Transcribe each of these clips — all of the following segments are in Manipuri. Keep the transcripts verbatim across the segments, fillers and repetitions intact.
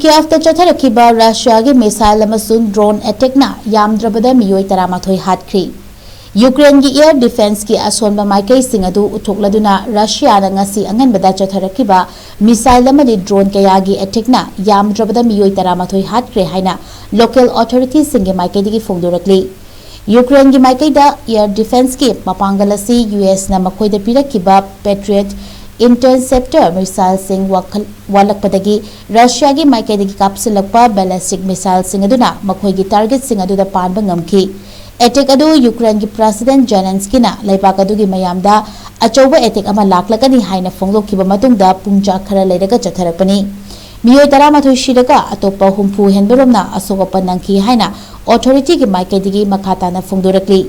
ꯀꯤꯌꯦꯚꯇ ꯆꯠꯊꯔꯛꯈꯤꯕ ꯔꯁꯤꯌꯥꯒꯤ ꯃꯤꯁꯥꯏꯜ ꯑꯃꯁꯨꯡ ꯗ꯭ꯔꯣꯟ ꯑꯦꯇꯦꯛꯅ ꯌꯥꯝꯗ꯭ꯔꯕꯗ ꯃꯤꯑꯣꯏ ꯇꯔꯥꯃꯥꯊꯣꯏ ꯍꯥꯠꯈ꯭ꯔꯤ꯫ ꯌꯨꯀ꯭ꯔꯦꯟꯒꯤ ꯑꯦꯌꯔ ꯗꯤꯐꯦꯟꯁꯀꯤ ꯑꯁꯣꯟꯕ ꯃꯥꯏꯀꯩꯁꯤꯡ ꯑꯗꯨ ꯎꯠꯊꯣꯛꯂꯗꯨꯅ ꯔꯁꯤꯌꯥꯅ ꯉꯁꯤ ꯑꯉꯟꯕꯗ ꯆꯠꯊꯔꯛꯈꯤꯕ ꯃꯤꯁꯥꯏꯜ ꯑꯃꯗꯤ ꯗ꯭ꯔꯣꯟ ꯀꯌꯥꯒꯤ ꯑꯦꯇꯦꯛꯅ ꯌꯥꯝꯗ꯭ꯔꯕꯗ ꯃꯤꯑꯣꯏ ꯇꯔꯥꯃꯥꯊꯣꯏ ꯍꯥꯠꯈ꯭ꯔꯦ ꯍꯥꯏꯅ ꯂꯣꯀꯦꯜ ꯑꯣꯊꯣꯔꯤꯇꯤꯁꯤꯡꯒꯤ ꯃꯥꯏꯀꯩꯗꯒꯤ ꯐꯣꯡꯗꯣꯔꯛꯂꯤ꯫ ꯌꯨꯀ꯭ꯔꯦꯟꯒꯤ ꯃꯥꯏꯀꯩꯗ ꯑꯦꯌꯔ ꯗꯤꯐꯦꯟꯁꯀꯤ ꯃꯄꯥꯡꯒꯜ ꯑꯁꯤ ꯌꯨ ꯑꯦꯁꯅ ꯃꯈꯣꯏꯗ ꯄꯤꯔꯛꯈꯤꯕ ꯄꯦꯇ꯭ꯔꯤꯌꯠ ꯏꯟꯇꯔꯁꯦꯞꯇꯔ ꯃꯤꯁꯥꯏꯜꯁꯤꯡ ꯋꯥꯈꯜ-, ꯋꯥꯠꯂꯛꯄꯗꯒꯤ ꯔꯁꯤꯌꯥꯒꯤ ꯃꯥꯏꯀꯩꯗꯒꯤ ꯀꯥꯞꯁꯤꯜꯂꯛꯄ ꯕꯦꯂꯤꯁꯇꯤꯛ ꯃꯤꯁꯥꯏꯜꯁꯤꯡ ꯑꯗꯨꯅ ꯃꯈꯣꯏꯒꯤ ꯇꯥꯔꯒꯦꯠꯁꯤꯡ ꯑꯗꯨꯗ ꯄꯥꯟꯕ ꯉꯝꯈꯤ꯫ ꯑꯦꯇꯦꯛ ꯑꯗꯨ ꯌꯨꯀ꯭ꯔꯦꯟꯒꯤ ꯄ꯭ꯔꯦꯁꯤꯗꯦꯟꯠ ꯖꯦꯂꯦꯟꯁꯀꯤꯅ ꯂꯩꯕꯥꯛ ꯑꯗꯨꯒꯤ ꯃꯌꯥꯝꯗ ꯑꯆꯧꯕ ꯑꯦꯇꯦꯛ ꯑꯃ ꯂꯥꯛꯂꯒꯅꯤ ꯍꯥꯏꯅ ꯐꯣꯡꯗꯣꯛꯈꯤꯕ ꯃꯇꯨꯡꯗ ꯄꯨꯡꯖꯥ ꯈꯔ ꯂꯩꯔꯒ ꯆꯠꯊꯔꯛꯄꯅꯤ꯫ ꯃꯤꯑꯣꯏ ꯇꯔꯥꯃꯥꯊꯣꯏ ꯁꯤꯔꯒ ꯑꯇꯣꯞꯄ ꯍꯨꯝꯐꯨ ꯍꯦꯟꯕꯔꯣꯝꯅ ꯑꯁꯣꯛ ꯑꯄꯟ ꯅꯪꯈꯤ ꯍꯥꯏꯅ ꯑꯣꯊꯣꯔꯤꯇꯤꯒꯤ ꯃꯥꯏꯀꯩꯗꯒꯤ ꯃꯈꯥ ꯇꯥꯅ ꯐꯣꯡꯗꯣꯔꯛꯂꯤ꯫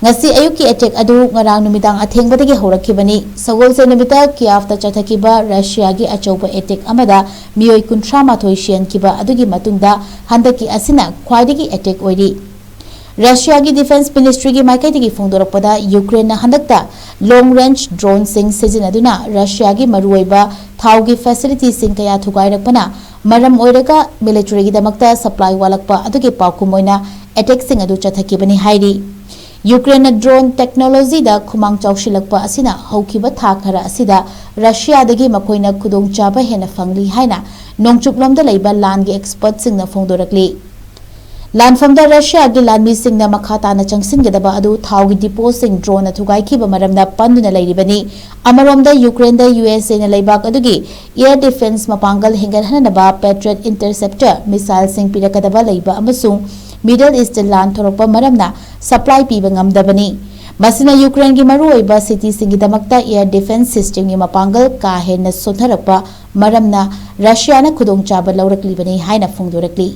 ꯉꯁꯤ ꯑꯌꯨꯛꯀꯤ ꯑꯦꯇꯦꯛ ꯑꯗꯨ ꯉꯔꯥꯡ ꯅꯨꯃꯤꯗꯥꯡ ꯑꯊꯦꯡꯕꯗꯒꯤ ꯍꯧꯔꯛꯈꯤꯕꯅꯤ꯫ ꯁꯒꯣꯜꯁꯦꯟ ꯅꯨꯃꯤꯠꯇ ꯀꯤꯌꯥꯐꯇ ꯆꯠꯊꯈꯤꯕ ꯔꯁꯤꯌꯥꯒꯤ ꯑꯆꯧꯕ ꯑꯦꯇꯦꯛ ꯑꯃꯗ ꯃꯤꯑꯣꯏ ꯀꯨꯟꯊ꯭ꯔꯥ ꯃꯥꯊꯣꯏ ꯁꯤꯍꯟꯈꯤꯕ ꯑꯗꯨꯒꯤ ꯃꯇꯨꯡꯗ ꯍꯟꯗꯛꯀꯤ ꯑꯁꯤꯅ ꯈ꯭ꯋꯥꯏꯗꯒꯤ ꯑꯦꯇꯦꯛ ꯑꯣꯏꯔꯤ꯫ ꯔꯁꯤꯌꯥꯒꯤ ꯗꯤꯐꯦꯟꯁ ꯃꯤꯅꯤꯁꯇ꯭ꯔꯤꯒꯤ ꯃꯥꯏꯀꯩꯗꯒꯤ ꯐꯣꯡꯗꯣꯔꯛꯄꯗ, ꯌꯨꯀ꯭ꯔꯦꯟꯅ ꯍꯟꯗꯛꯇ ꯂꯣꯡ ꯔꯦꯟꯖ ꯗ꯭ꯔꯣꯟꯁꯤꯡ ꯁꯤꯖꯤꯟꯅꯗꯨꯅ ꯔꯁꯤꯌꯥꯒꯤ ꯃꯔꯨꯑꯣꯏꯕ ꯊꯥꯎꯒꯤ ꯐꯦꯁꯤꯂꯤꯇꯤꯁꯤꯡ ꯀꯌꯥ ꯊꯨꯒꯥꯏꯔꯛꯄꯅ ꯃꯔꯝ ꯑꯣꯏꯔꯒ ꯃꯤꯂꯤꯇꯔꯤꯒꯤꯗꯃꯛꯇ ꯁꯄ꯭ꯂꯥꯏ ꯋꯥꯠꯂꯛꯄ ꯑꯗꯨꯒꯤ ꯄꯥꯎꯈꯨꯝ ꯑꯣꯏꯅ ꯑꯦꯇꯦꯛꯁꯤꯡ ꯑꯗꯨ ꯆꯠꯊꯈꯤꯕꯅꯤ ꯍꯥꯏꯔꯤ꯫ ꯌꯨꯀ꯭ꯔꯦꯟꯅ ꯗ꯭ꯔꯣꯟ ꯇꯦꯛꯅꯣꯂꯣꯖꯤꯗ ꯈꯨꯃꯥꯡ ꯆꯥꯎꯁꯤꯜꯂꯛꯄ ꯑꯁꯤꯅ ꯍꯧꯈꯤꯕ ꯊꯥ ꯈꯔ ꯑꯁꯤꯗ ꯔꯁꯤꯌꯥꯗꯒꯤ ꯃꯈꯣꯏꯅ ꯈꯨꯗꯣꯡꯆꯥꯕ ꯍꯦꯟꯅ ꯐꯪꯂꯤ ꯍꯥꯏꯅ ꯅꯣꯡꯆꯨꯞꯂꯣꯝꯗ ꯂꯩꯕ ꯂꯥꯟꯒꯤ ꯑꯦꯛꯁꯄꯔꯠꯁꯤꯡꯅ ꯐꯣꯡꯗꯣꯔꯛꯂꯤ꯫ ꯂꯥꯟꯐꯝꯗ ꯔꯁꯤꯌꯥꯒꯤ ꯂꯥꯟꯃꯤꯁꯤꯡꯅ ꯃꯈꯥ ꯇꯥꯅ ꯆꯪꯁꯤꯟꯒꯗꯕ ꯑꯗꯨ ꯊꯥꯎꯒꯤ ꯗꯤꯄꯣꯁꯤꯡ ꯗ꯭ꯔꯣꯟꯅ ꯊꯨꯒꯥꯏꯈꯤꯕ ꯃꯔꯝꯅ ꯄꯟꯗꯨꯅ ꯂꯩꯔꯤꯕꯅꯤ꯫ ꯑꯃꯔꯣꯝꯗ, ꯌꯨꯀ꯭ꯔꯦꯟꯗ ꯌꯨ ꯑꯦꯁ ꯑꯦꯅ ꯂꯩꯕꯥꯛ ꯑꯗꯨꯒꯤ ꯑꯦꯌꯔ ꯗꯤꯐꯦꯟꯁ ꯃꯄꯥꯡꯒꯜ ꯍꯦꯟꯒꯠꯍꯟꯅꯕ ꯄꯦꯇ꯭ꯔꯤꯌꯠ ꯏꯟꯇꯔꯁꯦꯞꯇꯔ ꯃꯤꯁꯥꯏꯜꯁꯤꯡ ꯄꯤꯔꯛꯀꯗꯕ ꯂꯩꯕ ꯑꯃꯁꯨꯡ ꯃꯤꯗꯜ ꯏꯁꯇ ꯂꯥꯟ ꯊꯣꯔꯛꯄ ꯃꯔꯝꯅ ꯁꯄ꯭ꯂꯥꯏ ꯄꯤꯕ ꯉꯝꯗꯕꯅꯤ꯫ ꯃꯁꯤꯅ ꯌꯨꯀ꯭ꯔꯦꯟꯒꯤ ꯃꯔꯨꯑꯣꯏꯕ ꯁꯤꯇꯤꯁꯤꯡꯒꯤꯗꯃꯛꯇ ꯑꯦꯌꯔ ꯗꯤꯐꯦꯟꯁ ꯁꯤꯁꯇꯦꯝꯒꯤ ꯃꯄꯥꯡꯒꯜ ꯀꯥ ꯍꯦꯟꯅ ꯁꯣꯟꯊꯔꯛꯄ ꯃꯔꯝꯅ ꯔꯁꯤꯌꯥꯅ ꯈꯨꯗꯣꯡꯆꯥꯕ ꯂꯧꯔꯛꯂꯤꯕꯅꯤ ꯍꯥꯏꯅ ꯐꯣꯡꯗꯣꯔꯛꯂꯤ꯫